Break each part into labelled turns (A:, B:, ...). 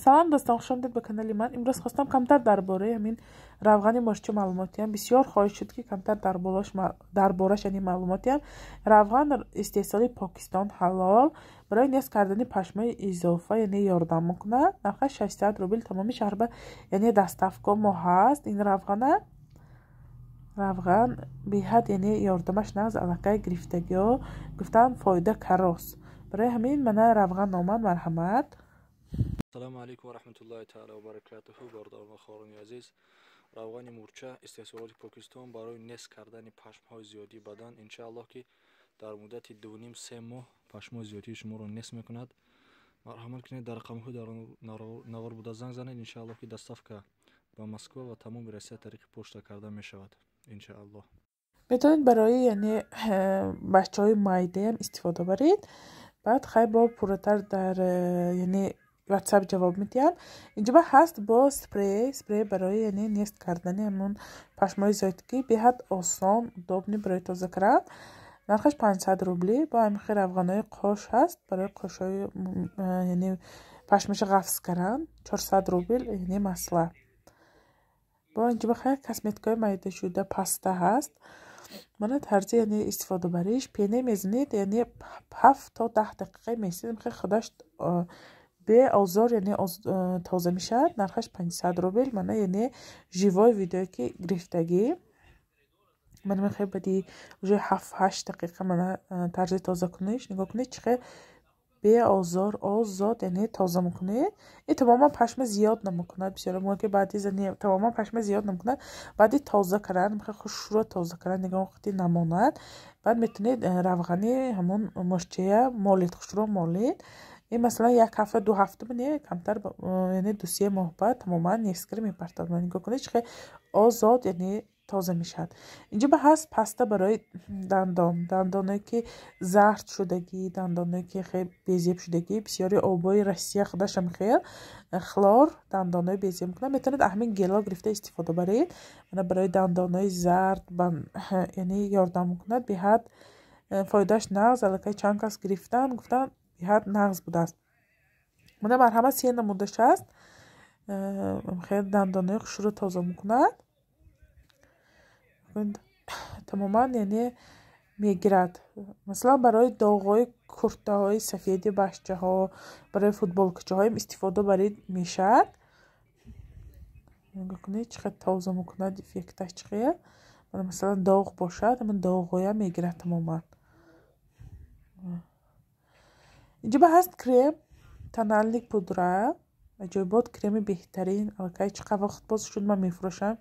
A: Салом, дӯстон, хуш омадед ба канали ман. Имрӯз хостам камтар дар бораи ҳамин равғани морча маълумот диҳам. Бисёр хоҳиш шуд, ки камтар дар бораш, яъне, маълумот диҳам. Равған истеҳсоли Покистон, ҳалол, барои нест кардани пашмаи изофа, яъне, ёрдам мекунад. Нархаш 600 рубл, тамоми шаҳрба, яъне, доставка мо ҳаст. Ин равғана, равған беҳад, яъне, ёрдамаш нағз. Аллакай гирифтагиҳо гуфтам, фоида карос. Барои ҳамин мана равған омад, марҳамат.
B: Ассалому алайкум ва раҳматуллоҳи таала ва баракатуҳу. Бародарон ва хоҳарони азиз, равғани мурча истеҳсолоти Покистон барои нест кардани пашмҳои зиёдии бадан. Иншааллоҳ, ки дар муддати 2,5-3 моҳ пашмҳои зиёдии шуморо нест мекунад. Марҳамат кунед, дар рақамҳои дар навор буда занг занед. Иншааллоҳ, ки доставка ба Москва ва тамоми Россия тариқи почта карда мешавад, иншааллоҳ.
A: Метавонед барои, яъне, бачаҳои майдаям истифода баред. Баъд хай, бо пурратар дар, яъне, WhatsApp ҷавоб медиҳам. Инҷоба ҳаст бо спрей барои, яъне, нест кардани ҳамон пашмҳои зоидагӣ. Беҳад осон, удобный барои тоза кардан. Нархаш 500 рубли. Бо ҳамин хел равғанои қош ҳаст, барои қошҳои, яъне, пашмаша ғафз кардан, 400 рубл, яъне, масла. Бо инҷоба хай косметикаҳои майдашуда, паста ҳаст. Мана тарзи, яъне, истифодабариш: пена мезанед, яъне, 7 то 10 дақиқа месед, хел худаш беозор, яъне, тоза мешавад. Нархаш 500 рубл. Мана, яъне, живой видеое ки гирифтагӣ. Мана мехоҳем, баъди уже 7-8 дақиқа, мана тарзи тозакуниш, нигоҳ кунед, чӣ хел беозор, озод, яъне, тоза мекунед. Ин тамоман пашма зиёд намекунад. Бисёре мегӯянд, ки баъди зани тамоман пашма зиёд намекунад. Баъди тоза кардан, хушрӯ тоза кардан, нигоҳ қити намонад. Баъд метавонед равғани ҳамон морчая молед, хушрӯ молед. Ин, масалан, як ҳафта, 2 ҳафта, не, камтар, яъне, 2-3 моҳ баъд тамоман нест карда мепартад. Нигоҳ кунед, чӣ хел озод, яъне, тоза мешавад. Инҷо ба ҳаст паста барои дандон, дандоное ки зард шудагӣ, дандоное ки хеле безеб шудагӣ. Бисёри обҳои Россия худашам хел хлор дандонои безеб мекунад. Метавонед ҳамин гело гирифта истифода баред. Мана, барои дандонои зард, яъне, ёрдам мекунад. Беҳад фоидааш нағз. Аллакай чанд кас гирифтанд, гуфтанд, беҳад нағз будааст. Мана, марҳамат, се намудаш ҳаст. Хеле дандонои хушрӯ тоза мекунад тамоман, яъне, мегирад. Масалан, барои доғҳои куртаҳои сафеди бачаҳо, барои футболкачаҳоям истифода баред мешавад. Нигоҳ кунед, чӣ қадр тоза мекунад, эффекташ чӣ хел. Масалан, доғ бошад, ҳамин доғҳоям мегирад тамоман. Инҷо ба ҳаст крем, тональный пудра, аҷоибот, креми беҳтарин. Аллакай чӣ қадр вақт боз шуд, ман мефурӯшам.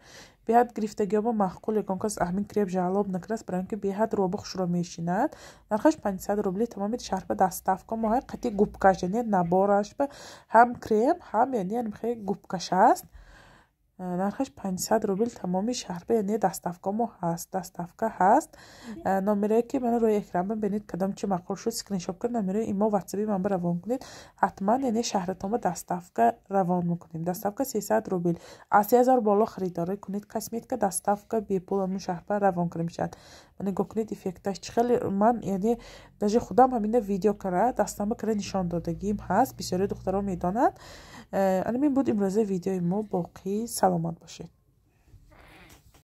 A: Беҳад гирифтагиҳо маъқул. Ягон кас ҳамин крем жалоб накардааст, барои ин ки беҳад роба хушро мешинад. Нархаш 500 рубли, тамоми шаҳрба доставка моҳай. Қати губкаш, яъне, набораш ба ҳам крем, ҳам, яъне, хеле губкаш ҳаст. Нархаш 500 рубл, тамоми шаҳрба, яъне, доставка мо ҳаст, доставка ҳаст. Номерое ки мана рӯи экран бибинед, кадом чи маъқул шуд, скриншот кунед, номерои имо, ватсаби ман ба равон кунед. Ҳатман, яъне, шаҳратонба доставка равон мекунем. Доставка 300 рубл. Аз 3000 боло харидорӣ кунед косметика, доставка бепул ҳамун шаҳрба равон карда мешавад. Нигоҳ кунед, эффекташ чӣ хеле. Ман, яъне, даже худам ҳамина видео кара, дастама кара нишон додагим ҳаст. Бисёри духтарон медонанд. Анамин буд имрӯза видеои мо. Боқӣ саломат бошед.